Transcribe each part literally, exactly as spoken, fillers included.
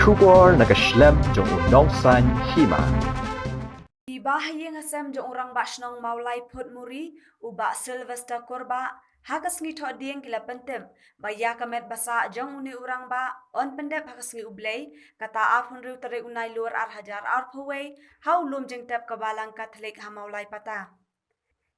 Khubor na ka shlem jong u nongsan hima. Ki bahaïing hasem jong u rangbah shnong Mawlai Phutmuri, u Bah Sylvester Kurbah, ha ka sngi Thohdieng ki la pyntip ba ïa ka met ba sah jong une u rangbah yn pyndep ha ka sngi U Blei, kata arphew hynriew tarik u Nailur ar hajar arphew wei, ha u lum jingtep ka Balang Katholik ha Mawlai Pata.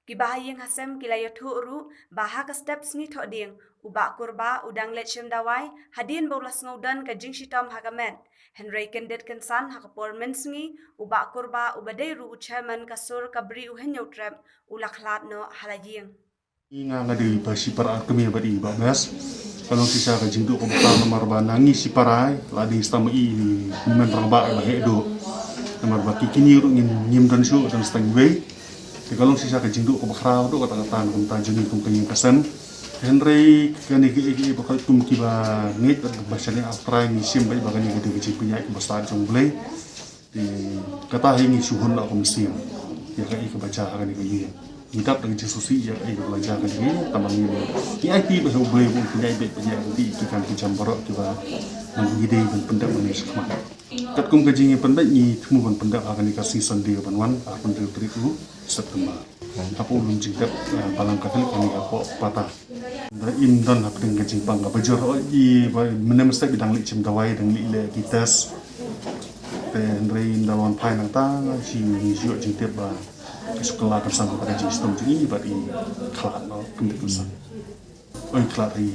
Ki bahaïing hasem ki la ïathuh ruh ba ha ka step sngi Thohdieng, u Bah Kurbah u dang leit shim dawai hadien ba u la sngewdon ka jingshitom ha ka met. Hynrei kyndit kynsan ha ka por mynsngi, u Bah Kurbah uba dei ruh u chairman ka sur ka Bri u Hynñiewtrep, u la khlad noh ha la ïing. Nga nga dei ba shipara ar kmie bad i Bah Best. Ka long shisha ka jingduh kaba khraw namar ba na ngi shipara la dei stam i ni men rangbah ba heh duh. Namar ba ki kine ruh ngim ngim don shuh, don stang iwei. Te ka long shisha ka jingduh kaba khraw duh kata kata na kumta jong ngi kum ka ïing ka sem. Hynrei kane ka ïing ba khot kum kiba ngeit bad ba shane ap trai ngi shim bad ba kane ka dei ka jingpynïaid kaba stad jong U Blei. Te kata hi ngi shu hun la kum siem ïa kaei kaba jia ha kane ka ïing. Ngi dap da ka jingsngewsih ïa kaei kaba la jia ha kane ka ïing, tangba ngi ngi aiti ba ha U Blei ba un pynïaid bad pynïaid ruh ïa ki kam ki jam baroh kiba ngi dei ban pyndep mynne shakhmat. Katkum ka jingpynbeit ngi thmu ban pyndep ha kane ka sngi Sunday ban wan, arphew hynriew tarik u September. Hapoh u lum jingtep, eh, Balang Katholik kane hapoh Pata. Hynrei im don hapdeng ka jingpang kaba jur, oh, i ba mynne mynstep i dang leit shim dawai, dang leit leh ki test. Te hynrei ynda la wan phai nangta shi ngi shu ïoh jingtip ba ka shu kylla kynsan bad ka jingshitom jong i bad i khlad noh, kyndit kynsan. Oi, khlad ha i,